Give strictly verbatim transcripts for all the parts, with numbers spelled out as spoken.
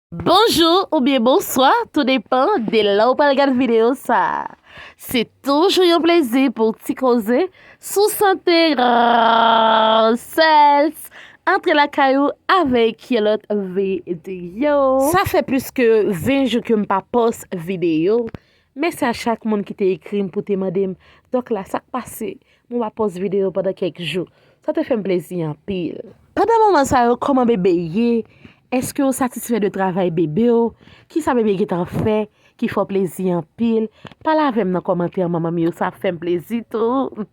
Bonjou oubyen bonswa, tou depan de lè w pral gad videyo sa a. Se toujou yon plezi pou ti koze sou sante sèls antre lakay ou avèk yon lòt videyo. Sa fè plis ke ven jou ke m pa pòs videyo. Mèsi a chak moun ki te ekri m pou te mande m, Dòk la, sa k pase? Mwen pa pòs videyo pandan kèk jou. Sa te fè m plezi anpil. Pandan moman sa yo, kòman bebe ye? Èske w satisfè de travay bebe w? Kisa bebe gentan fè ki fè w plezi anpil? Pale avè m nan kòmantè manman m yo, sa ap fè m plezi tou.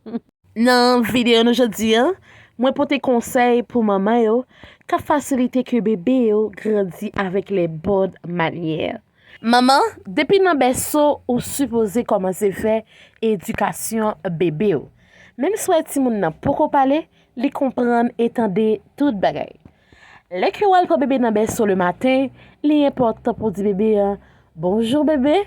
Nan videyo nou jodi a, mwen pote konsèy pou manman yo k ap fasilite ke bebe yo grandi avèk les bonnes manières. Manman, depi nan bèso, ou sipoze kòmanse fè edikasyon bebe w. Menm si w wè timoun nan poko pale, li konprann e tande tout bagay. Lè ke w al pran bebe nan bèso le maten, li enpòtan pou w di bebe a, "Bonjou, bebe."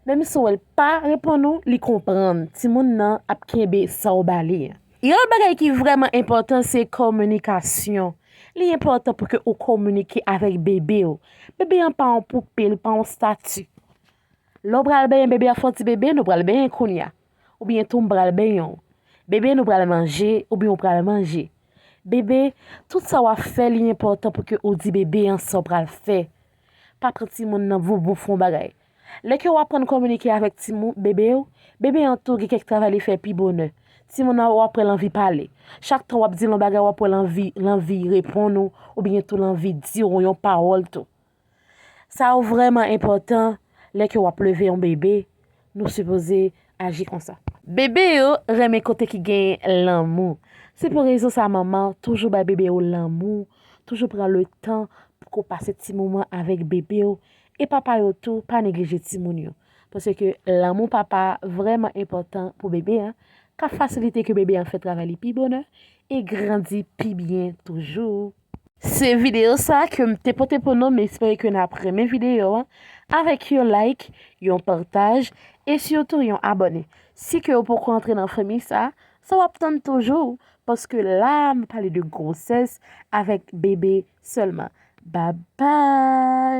Menm si w wè l pa reponn ou, li konprann. Timoun nan ap kenbe sa w ba li a. Yon lòt bagay ki vrèman enpòtan, se kominikasyon. Li enpòtan pou ke ou kominike avèk bebe w. Bebe an pa yon poupe, li pa yon estati. Lè w pral benyen bebe a, fò w di bebe, "Nou pral benyen kounye a." Oubyen tou, "M pral benyen w." Bebe, "Nou pral manje," oubyen "Ou pral manje." Bebe, tout sa w ap fè, li enpòtan pou ke ou di bebe an sa w pral fè. Pa pran timoun nan pou boufon bagay. Lè ke w aprann kominike avèk timoun, bebe w, bebe an tou gen kèk travay li fè pi bonè. Timoun nan, w ap wè l anvi pale. Chak tan w ap di l yon bagay, w ap wè l anvi, l anvi reponn ou, oubyen tou l anvi di w yon pawòl tou. Sa yo vrèman enpòtan lè ke w ap leve yon bebe, nou sipoze aji konsa. Bebe yo renmen kote ki gen lanmou. Se pou rezon sa manman toujou bay bebe yo lanmou, toujou pran le tan pou ke w pase ti moman avèk bebe yo. E papa yo tou, pa neglije timoun yo. Paske lanmou papa vrèman enpòtan pou bebe an, k ap fasilite ke bebe an fè travay li pi bonè e grandi pi byen toujou. Se videyo sa ke m te pote pou nou, m espere ke n ap renmen videyo an avèk yon like, yon pataj e sitou yon abòne. Si ke w poko antre nan fanmi sa, sa w ap tann toujou, paske la, m pale de gwosès avèk bebe sèlman. Bye bye!